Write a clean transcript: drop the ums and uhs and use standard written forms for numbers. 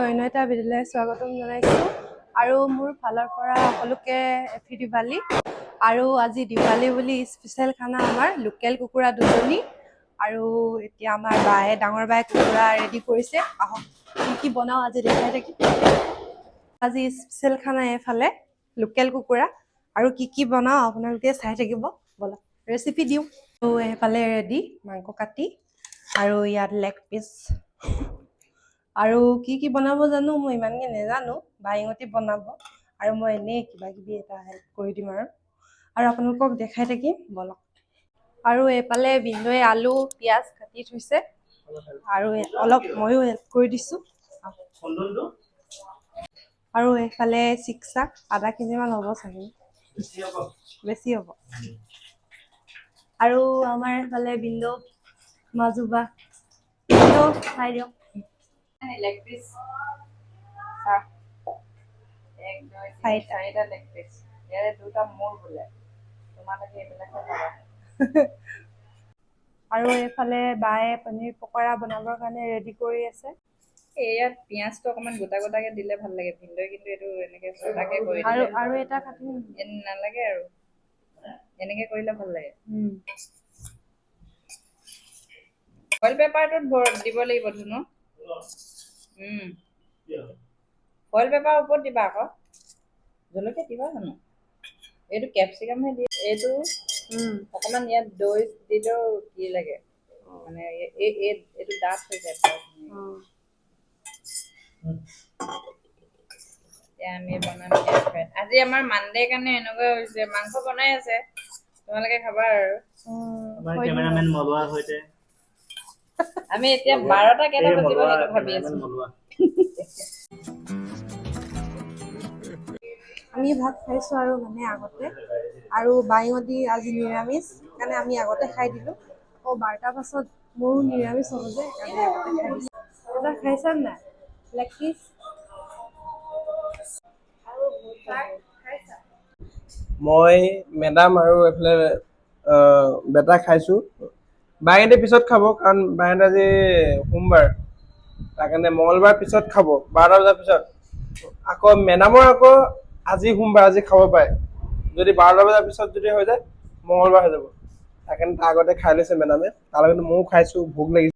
অন্য এটা ভিডিঅ'লৈ স্বাগতম জনাইছোঁ আৰু মোৰ ফালৰ পৰা সকলোকে হেপী দিৱালী। আৰু আজি দিৱালী বুলি স্পেচিয়েল খানা আমাৰ লোকেল কুকুৰা দুজনী। আৰু এতিয়া আমাৰ বায়ে, ডাঙৰ বায়ে কুকুৰা ৰেডি কৰিছে। আহক, কি কি বনাওঁ আজি দেখাই থাকিম। আজি স্পেচিয়েল খানা এইফালে লোকেল কুকুৰা আৰু কি কি বনাওঁ আপোনালোকে চাই থাকিব। ব'লক, ৰেচিপি দিওঁ। আৰু এইফালে ৰেডি মাংস কাটি আৰু ইয়াত লেগ পিচ। আৰু কি কি বনাব জানো মই ইমানকৈ নেজানো, বাইহঁতে বনাব আৰু মই এনেই কিবা কিবি এটা হেল্প কৰি দিম আৰু আপোনালোকক দেখাই থাকিম। ব'লক। আৰু এইফালে ভিনদেউৱে আলু পিঁয়াজ কাটি থৈছে আৰু অলপ ময়ো হেল্প কৰি দিছোঁ। আৰু এইফালে চিকচাক আধা কেজিমান হ'ব চাগে, বেছি হ'ব। আৰু আমাৰ এইফালে ভিনদেউ, মাজুবা ভিনদেউ, চাই দিয়ক। লেগ পিচ, চাহ, এক, দুই, তিনি, চাৰিটা। চাৰিটা লেগ পিচ। ইয়াৰে দুটা মোৰ বোলে, তোমালোকে এইবিলাকহে খাবা। আৰু এইফালে বায়ে পনীৰ পকৰা বনাবৰ কাৰণে ৰেডি কৰি আছে। এই ইয়াত পিঁয়াজটো অকণমান গোটা গোটাকে দিলে ভাল লাগে। ভিনদেউৱে কিন্তু এইটো এনেকে চটাকে কৰি আৰু দিলে। আৰু এটা কাটিম। নালাগে, আৰু এনেকে কৰিলে ভাল লাগে। ফইল পেপাৰটোত দিব লাগিব ধুনু। ফইল পেপাৰ ওপৰত দিবা আকৌ। জলকীয়া দিবা জানো? এইটো কেপচিকামহে দিয়ে এইটো। অকণমান ইয়াত দৈ দিলেও কি লাগে, মানে এই এই এইটো ডাঠ হৈ যায় পুৰা ধুনীয়াকে। এতিয়া আমি বনাম এয়াৰ ফ্ৰাইত। আজি আমাৰ মানডে কাৰণে এনেকুৱা হৈছে, মাংস বনাই আছে, তোমালোকে খাবা আৰু। আমাৰ কেমেৰামেন মলোৱাৰ সৈতে। আমি এতিয়া 12টা কেইটা এই বাজিব মলোৱা সেইটো ভাবি আছো। কেমেৰামেন মলোৱা। আমি ভাত খাইছোঁ আৰু মানে আগতে আৰু বাইহঁতি আজি নিৰামিষ সেইকাৰণে আমি আগতে খাই দিলোঁ। আকৌ 12টাৰ পাছত মোৰো নিৰামিষ হ'ব যে, সেইকাৰণে আগতে খাই দিছোঁ। দাদা, খাইছা নাই লেগ পিচ? খাইছা? মই, মেডাম আৰু এইফালে বেটা খাইছোঁ। বাইহঁতে পিছত খাব, কাৰণ বাইহঁতে আজি সোমবাৰ, তাৰ কাৰণে মঙলবাৰ পিছত খাব, 12টা বজাৰ পিছত। আকৌ মেডামৰ আকৌ আজি সোমবাৰ, আজি খাব পাৰে। যদি 12টা বজাৰ পিছত যদি হৈ যায়, মঙলবাৰ হৈ যাব। তাৰ কাৰণে তাৰ আগতে খাই লৈছে মেডামে। তাৰ লগতে ময়ো খাইছোঁ, ভোক লাগিছে।